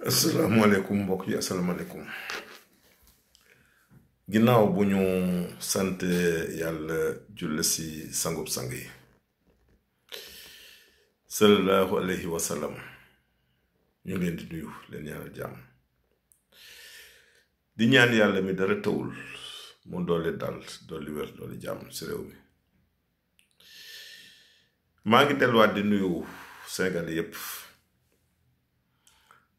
asalaamaaleykum mbokk yi asalaamaaleykum ginnaaw bu ñu sant yàlla julle si sangub sang yi sallallahu alayhi wa sallam ñu ngi leen di nuyu leen ñaanal jàmm di ñaan yàlla mi dara tawul mu doole dal doole wér doole jàmm si réew mi maa ngi delluwaat di nuyu Sénégal yépp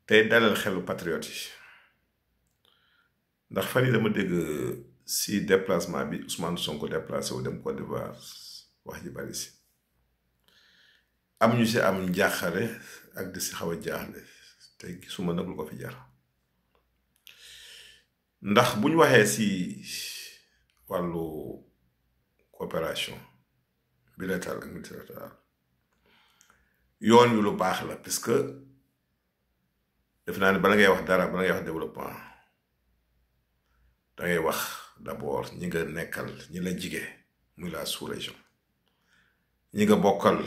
tey dalal xelu patriote yi ndax fan yi dama dégg si déplacement bi Ousmane Sonko déplacé wu dem Côte d'Ivoire wax ji bari si am ñu si am njaaxare ak di si xaw a jaaxle te gisuma nag lu ko fi jar ndax bu ñu waxee si wàllu coopération bilatérale ak multilatérale yoon yu lu baax la puisque def naa ne bala ngay wax dara bala ngay wax développement da ngay wax d'abord ñi nga nekkal ñi la jige muy la sous-région ñi nga bokkal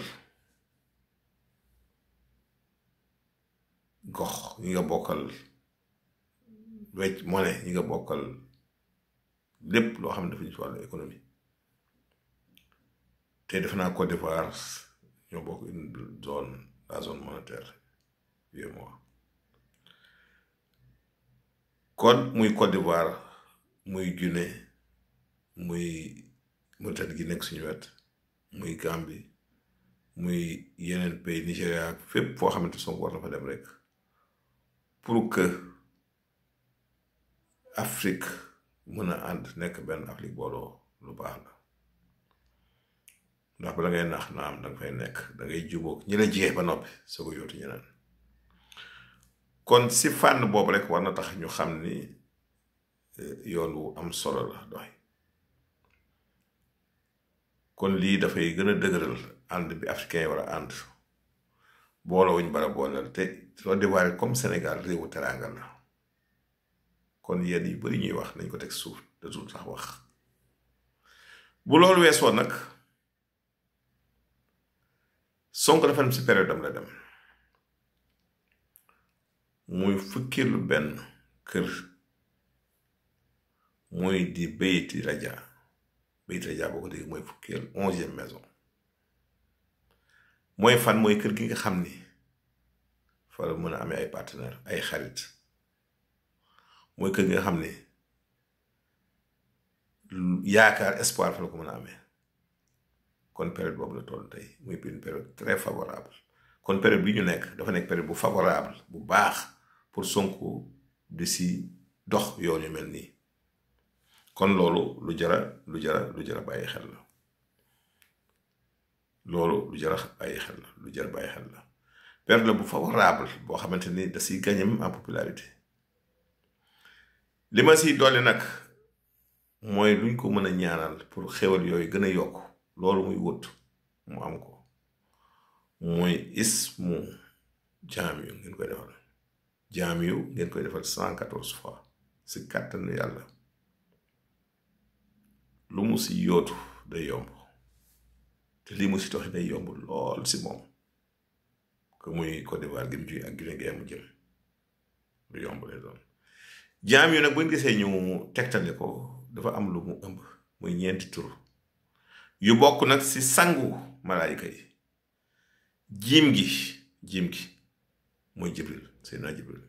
gox ñi nga bokkal wecc monnaie ñi nga bokkal lépp loo xam ne dafa ñu ci wàllu économie te def naa Côte d'Ivoire ñoo bokk une zone la zone monétaire UEMOA kon muy Côte d'Ivoire muy Guinée muy Mauritanie gi nekk suñu wet muy Gambie muy yeneen pays Nigéria ak fépp foo xamante Sonko war na fa dem rek pour que Afrique mën a ànd nekk benn Afrique booloo lu baax la ndax bala ngay nax na am danga fay nekk dangay jubóog ñi la jigee ba noppi soo ko yóotu ñeneen kon si fànn boobu rek war na tax ñu xam ni yoon wu am solo la doy kon lii dafay gën a dëgëral ànd bi africain yi war a ànd booloo wuñ bara booleel te Côte d'Ivoire comme Sénégal réewu teraanga la kon yenn yu bari ñuy wax nañ ko teg suuf de tout sax wax bu loolu weesoo nag Sonko dafa dem si période am la dem muy fukkeelu benn kër muy di Beyti Raja boo ko dégg mooy fukkeel 11e maison mooy fan mooy kër gi nga xam ni fa la mën a amee ay partenaire ay xarit mooy kër gi nga xam ni yaakaar espoir fa la ko mën a amee kon période boobu la toll tey muy une période très favorable kon période bi ñu nekk dafa nekk période bu favorable bu baax pour Sonko di si dox yoon yu mel nii kon loolu lu jara bàyyi xel la loolu lu jar bàyyi xel la période la bu favorable boo xamante ni da siy gagné en popularité li ma siy dolli nag mooy luñ ko mën a ñaanal pour xéwal yooyu gën a yokk loolu muy wut mu am ko mooy ismu jaamiyu ngeen koy defal jaamiyu ngeen koy defal 114 fois si kàttanu yàlla lu mu si yootu day yomb te lii mu si toxi day yomb lool si moom que muy Côte d'Ivoire gi mu ji ak Guinée gi mu jëm lu yomb lay doon jaamiyu nag buñ gisee ñu tegtale ko dafa am lu mu ëmb muy ñeenti tur yu bokk nag si sangu malaayika yi jiim gi mooy Jibril Seydina Jibril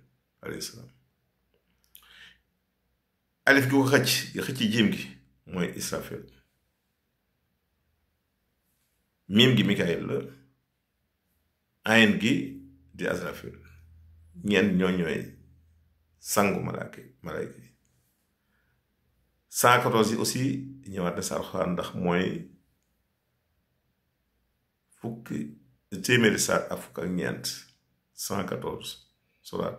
alayhi salaam alif gi ko xëcc jiim gi mooy Israfil miim gi Mikaayil la ayin gi di Azrafil ñeent ñooy sangu malaayika yi 114 yi aussi ñëwaat na sa Alxuraan ndax mooy téeméeri saar ak fukk ak ñeent 114 suraat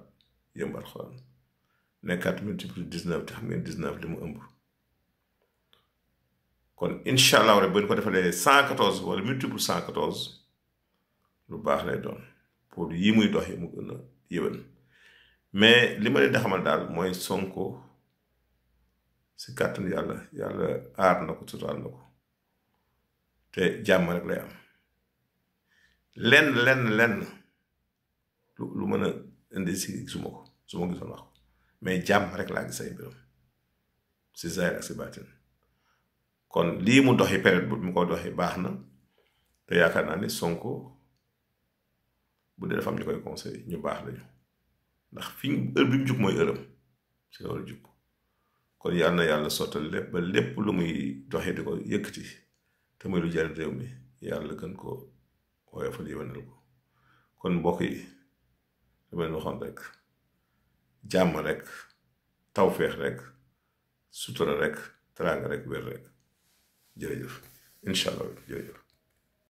yëmb Alxuraan nekkaat multiple 19 te xam ngeen 19 li mu ëmb kon incha allah rek bu ñu ko defalee 114 wala multiple 114 lu baax lay doon pour yi muy dox yi mu gën a yëwan mais li ma leen di xamal daal mooy Sonko si kàttan yàlla aar na ko suturaal na ko te jàmm rek lay am lenn lu mën a indi si gisuma ko su ma gisoon wax ko mais jàmm rek laa gis ay mbiram si zahir ak si baatin kon lii mu doxi période bu mu ko doxi baax na te yaakaar naa ni Sonko bu dee dafa am ñu koy conseil ñu baax lañu ndax fi heure bi mu jug mooy ërëm si la war a jug kon yàlla na yàlla sottal lépp ba lépp lu muy doxee di ko yëkkati te muy lu jariñ réew mi yàlla gën ko woyofal yéwénal ko kon mbokk yi dama leen waxoon rek jàmm rek tawféex rek sutura rek teraanga rek wér rek jërëjëf incha allah jërëjëf